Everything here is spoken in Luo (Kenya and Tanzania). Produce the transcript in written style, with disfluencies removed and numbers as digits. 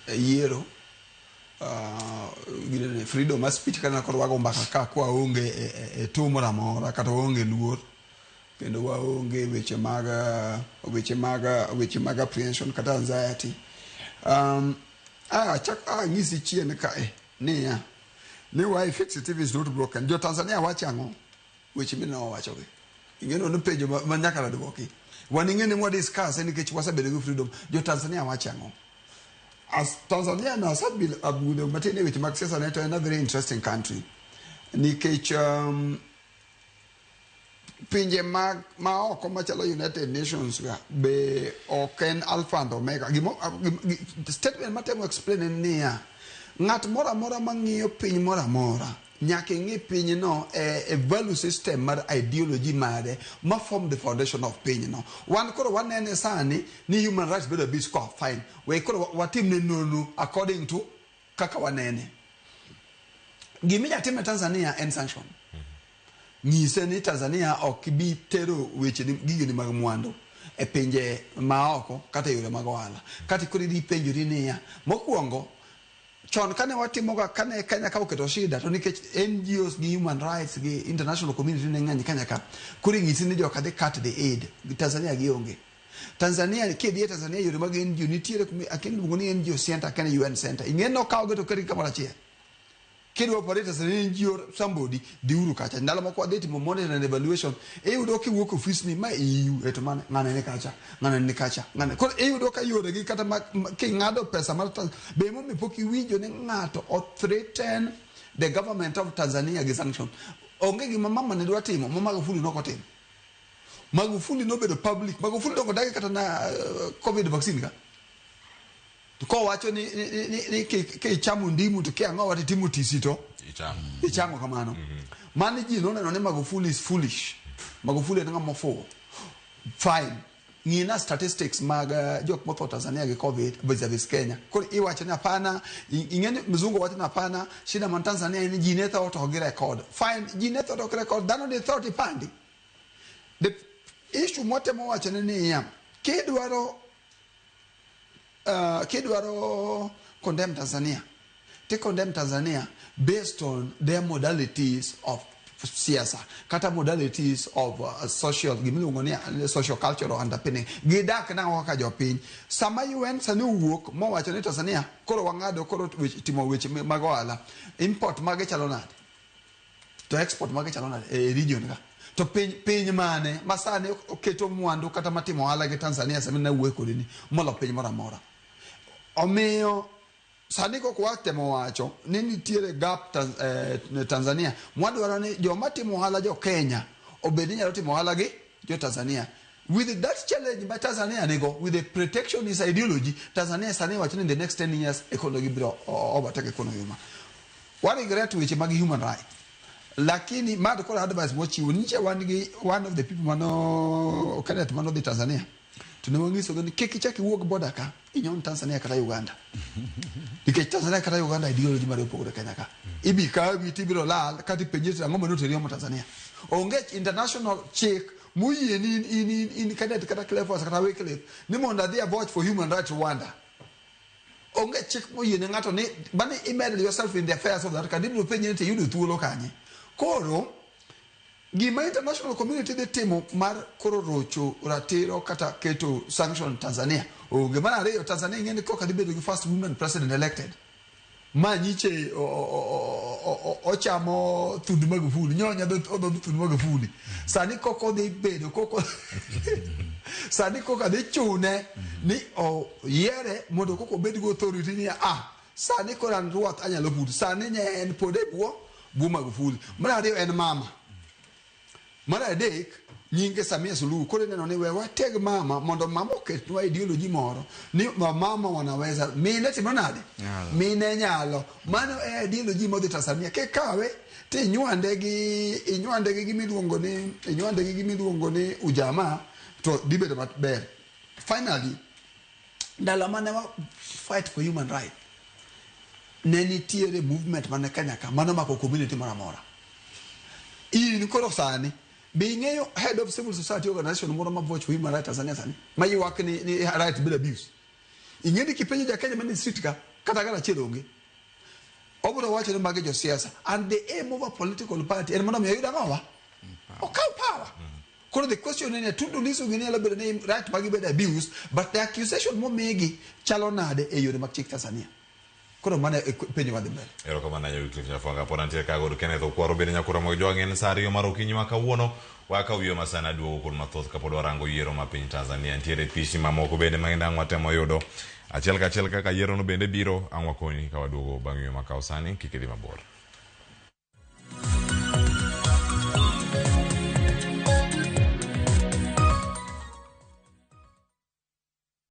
Yiero ginene freedom mar speech kata koro wago mbaka ka kwaonge e tuo moro amora kata waonge luor kendo waonge weche mag apprehension kata anxiety. Chak anyisi chien kae niya ni why fix it if it's not broken. Jo Tanzania wacho ang'o? Weche mineno wawachogi ing'eno ni penjo ma nyaka dwoki wan ing'e ni mwa discuss nikech wasebedo gi freedom. Jo Tanzania wacho ang'o? As Tanzania no asebil abudho matin e weche mag siasa ne, to en a very interesting country nikech pinje mag ma oko machalo United Nations ga be ok en alpha and omega. Statement matemo explain en niya, ng'at moro amora mang'iyo piny moro amora nyaka ing'i pinyno e value system mar ideology mare ma form the foundation of pinyno. Wan koro wanene sani ni human rights bedo abuse ko fine, we koro watimne nonro according to kaka wanene. Giminya tim e Tanzania en sanction. Nyise ni Tanzania ok bi tero weche gigeni mag mwandu e pinje maoko kata e yore mag ohala. Kata koro idhi penjori niya, mokwongo chon kane watimoga kane Kenya ka oketo shida, to nikech NGOs gi human rights gi international community ne ng'eny Kenya ka, koro ing'isi ni joka dhi cut the aid. Tanzania gionge. Tanzania kidhi e Tanzania yore mag NGO nitiere kuma akia iluongo ni NGO center kene UN center. Ing'e nokawgi to oketgi kamoro achiel. Kidwa operate as an NGO somebody dhiuru kacha. Ndalo moko wadhi timo monitoring and evaluation, iyudo kiwuok e ofis ni ma EU e to mane ng'ane ni kacha, ng'ane ni kacha, ng'ane. Koro iyudo ka yore gi kata ma king'ado pesa mar be emomiyo pok iwinjo ni ng'ato o threaten the government of Tanzania gi sanction. Onge gima mama ne dwa timo ma Magufuli nok otimo. Magufuli nobedo public. Magufuli dongo dagi kata na COVID vaccine ka. To kowacho ni kichamo ndimu to kiang'owa to itimo tisi to Ichamo. Ichango kamano. Mano ji noneno ni Magufuli is foolish. Magufuli en ng'ama ofuwo. Fine. Ng'ina statistics mag jok motho Tanzania gi COVID vis-a-vis Kenya. Koro iwacho ni hapana, ing'e ni mzungu wacho ni hapana, shida man Tanzania en ni ji ne tho to ok gi record. Fine, ji ne tho to ok record, dhano ne tho to ipandi. The issue mwatemo wacho ni niya, kidwaro condemn Tanzania, ti condemn Tanzania based on their modalities of siasa kata modalities of social gimiluongo ni social cultural underpinning. Gidak nang'o kaka jopiny? Sama UN sani owuok mowacho ni Tanzania koro wang'ado koro timo weche mag ohala, import mage chalo nade to export mage chalo nade e region ka? To piny mane ma sani oketo mwandu kata matimo ohala gi Tanzania sami nawuoyo kodi ni molo piny moro amora? Omiyo sani kok watemo wacho ni nitiere gap Tanzania, mwadwaro ni joma timo ohala jo Kenya obed ni nyalo timo ohala gi jo Tanzania with that challenge ma Tanzania nigo with the protectionist ideology. Tanzania sani wacho ni in the next 10 years economy biro overtake economy ma wa regret weche mag human right. Lakini mad koro advice mochiwo niche wan gi one of the people mano Kenneth mano dhi Tanzania to ne wanyisogi ni kik ichak iwuog border ka inyon Tanzania kata Uganda, nikech Tanzania kata Uganda ideology mare opogore. Kenya ka ibi kawi tibiro lal kata ipenji to ang'o manoteri omo Tanzania. Onge international chik moyie ni in Kenneth kata Cleophas kata Wycliffe ni mondo adhi a vote for human rights Rwanda. Onge chik moyie ne ng'ato ni mani i meddle yourself in the affairs of that country. Ibiro penji ni to iyudo thuolo kanye? Koro gima international community dhi timo mar koro rocho ratiro kata keto sanction Tanzania onge. Mar ariyo, Tanzania ing'e ni koka dhi bedo gi first women president elected ma nyiche ochamo thund Magufuli nyonya odhodho thund Magufuli. Sani koko dhi bedo koko sani koka dhi chune ni oyiere mondo koko obed gi authority ni sani koro an ruoth anyalo pur. Sani nye en pod e bwo Magufuli. Mar ariyo en mama. Mar adek nyinge Samia Suluhu. Koro ineno ni we wateg mama mondo mama oketnwa ideology moro ni mama wanaweza, mine timo nade? Nyalo. Mine nyalo. Mano e ideology modhi Tanzania. Kikawe tinywande gi inywande gi gimiluongo ni inywande gi gimiluongo ni ujamaa to dhi bedo maber. Finally, ndalo mane wa fight for human right ne nitiere movement mane Kenya ka mano mako community moro amora. In koro sani be ing'eyo head of civil society organization moro ma voice for human rights Tanzania sani ma ywak ni right bedo abuse? Ing'e ni kipenjo ja Kenya manie street ka, kata gara achiel onge. Obiro wacho ni magi josiasa. And the aim of a political party en mondo mi oyud ang'owa? Okaw power. Koro the question en ni Tundu Lissu gini nyalo bedo ni right magi bedo abused, but the accusation momigi chalo nade e yore mag chik Tanzania? Koro mano e penjo madhi mbele. Erokamano ahinya Wycliffe Nyafwanga. Pod antiere ka kod Kenneth Okwaro bende nyakura mag Jwang' en saa ariyo mar okinyi ma kawuono. Wakaw wiyo ma sani aduogo kod mathoth kapod warango yiero ma piny Tanzania. Nitiere pichni mamoko bende ma ang' watemo yudo achiel kachiel kaka yiero no bende biro. Ang' wakonyi ka waduogo bang' wiyo makaw sani. Kik idhi mabor.